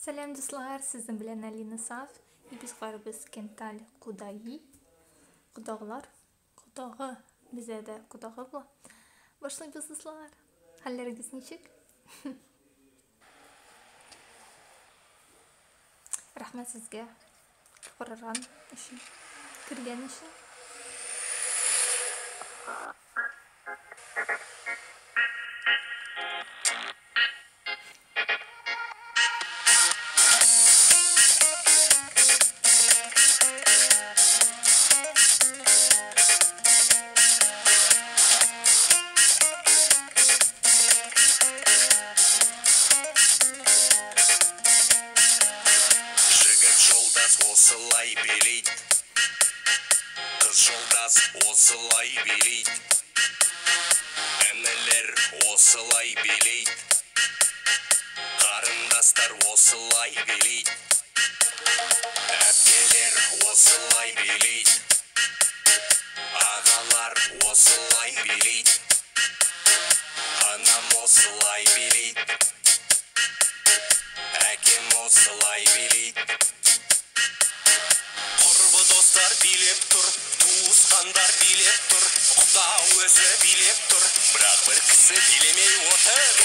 Сәлам, дуслар! Сезнең белән Алина Саф. И без барыбыз Кенталь Кудаи. Кодагылар. Кодагы. Бездә дә кодагы була. Башлыйбыз, дуслар. Хәлләрегез ничек? Рәхмәт сезгә караган өчен, кергән өчен. Жігіт жолдас осылай билейді, қыз жолдас осылай билейді, інілер осылай билейді, қарындастар осылай билейді, әпкелер осылай билейді, ағалар осылай билейді, анам осылай билейді, әкем осылай билейді. Құрбы достар билеп тұр, туысқандар билеп тұр, құда өзі билеп тұр, бірақ бір кісі билемей отыр.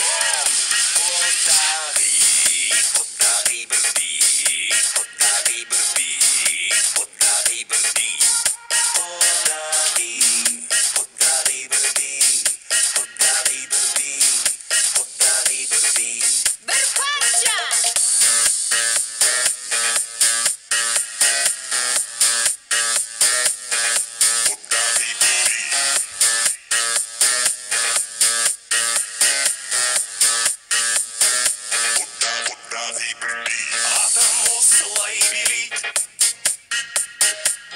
Құдағи, құдағи бір би, құдағи бір би, құдағи бір би. Құдағи, құдағи бір би, құдағи бір би, құдағи бір би. Бір парча! Құдағи бір би. Құдағи бір би. Атам осылай билейді,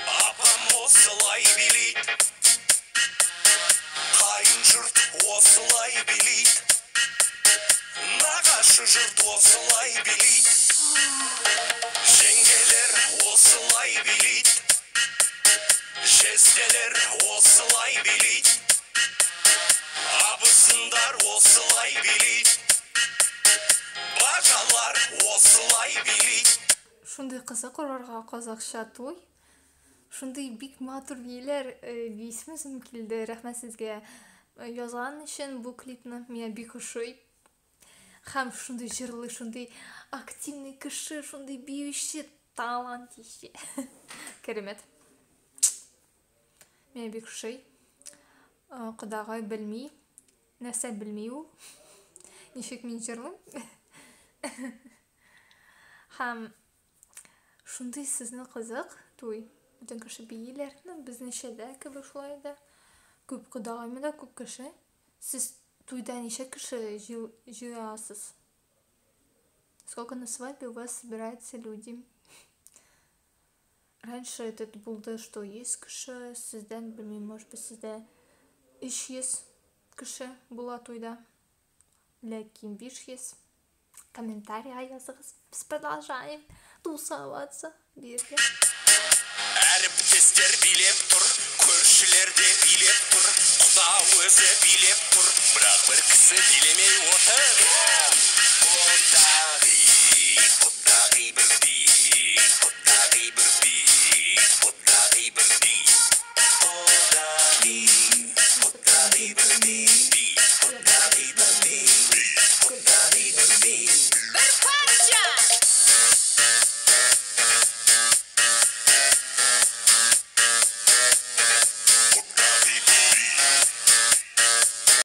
апам осылай билейді, қайын жұрт осылай билейді, нағашы жұрт осылай билейді, жеңгелер осылай билейді, жезделер осылай билейді, абысындар осылай билейді, бажалар осылай билейді. Шундый кызык карарга казакча туй. Шундый бик матур бииләр, биисем килде. Рәхмәт сезгә язган өчен бу клипны. Миңа бик ошый. Һәм шундый җырлы, шундый активный кеше, шундый биюче, талантище. Керемет. Миңа бик ошый. Кодагый белми. Нәрсә белми ул? Ничек мин җырлыйм? Һәм шундый сезнең кызык туй. Бөтен кеше бииләр. Ну, безнеңчә дә кебек шулай да. Күп кодагый монда, күп кеше. Сез туйда ничә кеше җыясыз? Сколько на свадьбе у вас собираются люди? Раньше этот булды, что 100 кеше, сездән белмим, может быть, сездә 300 кеше була туйда. Ләкин 500. Комментарийга языгыз. Без продолжаем тусоваться. Бирге. Әріптестер билеп тұр, көршілер де билеп тұр, құда өзі билеп тұр, бірақ бір кісі билемей отыр.